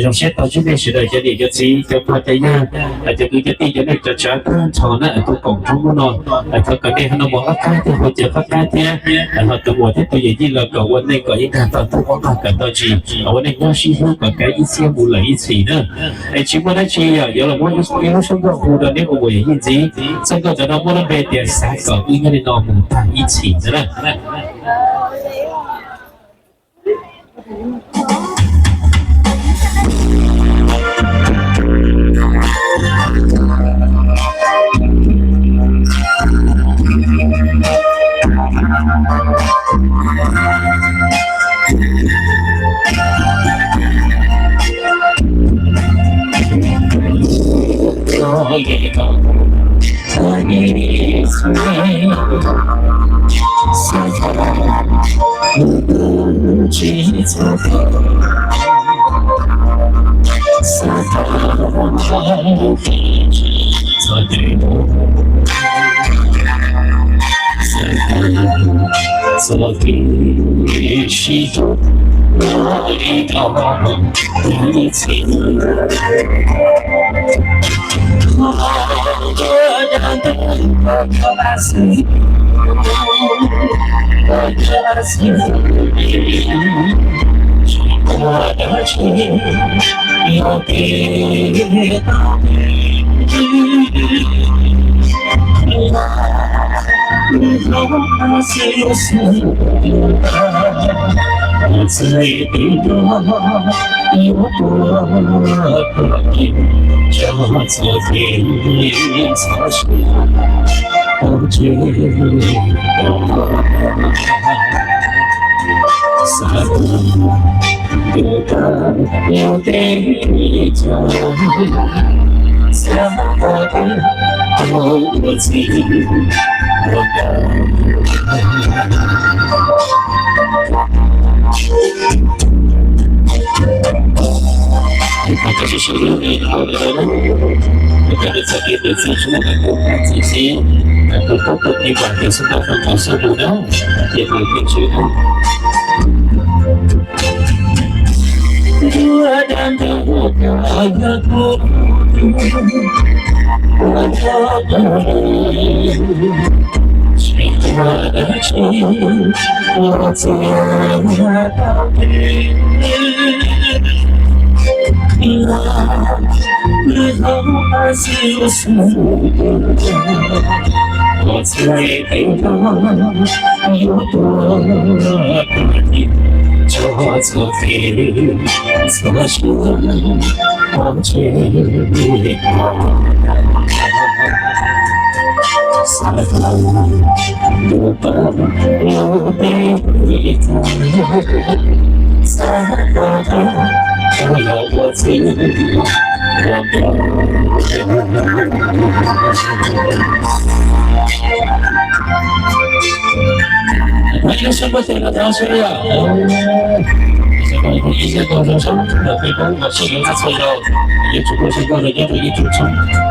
Zoo siab tau tsib nej sawv daws cov niam cov txiv cov pog cov yawg, cov kwv cov tij cov neej cov tsav tag nrho na, tuaj koom roob hnub no. Thov kom nej ho noj mov qab qab thiab haus cawv qab qab thiab, ho tus muam thiab tus yawm yij los kom ua neej kom yeej tag tau ntuj muab nqag kom tau tsis, ua neej nyob sib hlub kom kav ib txhiab mus lawm ib txhis na. Es tsis muaj dab tsi yom, yuav los muab ib lub suab nkauj hu rau neb ua muam yawm yij ntxiv. Txoj nkauj ntawm no muaj lub npe tias xav kom wb nyob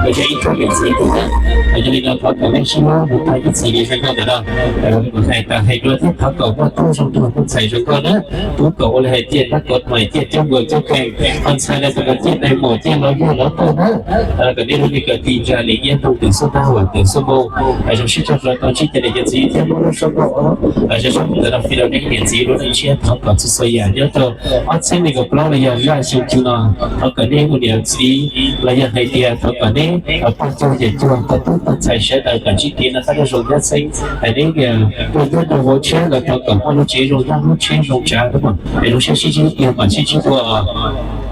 li no mus tag ib txhis ntawd na. Yog li no thov kom nej sib hlub mus tag ib txhis li zaj nkauj ntawm no, kuv hais tas hais dua thiab thov kom muaj tub zoo dua tus ntxhais zoo nkauj na, tub kom ua li hais tias tab kom hais tias coj nkaus coj kheej, ho ntxhais los kom tias nais maum tias los yog los tuaj na, kom nej lub neej kom ti ntsa li iab nplooj twm xub ntab huam twm xub npoo. Zoo siab tshaj plaws tau ntsib cov niam cov txiv thiab muab lub suab nkauj ob zoo zoo ntawm no fij rau nej niam txiv lub neej tshiab, thov kom txhua txhua yam nyob rau ob txhiab nees nkaum plaub los yog zaj xyoo no, thov kom nej ua niam txiv los yog hais tias thov kom neb pog cuag yawm cuag tau tub tau ntxhais sawv daws kom ntsib kev noj qab nyob zoo thiab txheeb, hais neb tuaj nyob rau hauv tsheb los thov kom muaj lub tsev zoo nyob lub tsheb zoo tsav, es lub siab sib ntsib tiag mam sib ntsib dua os.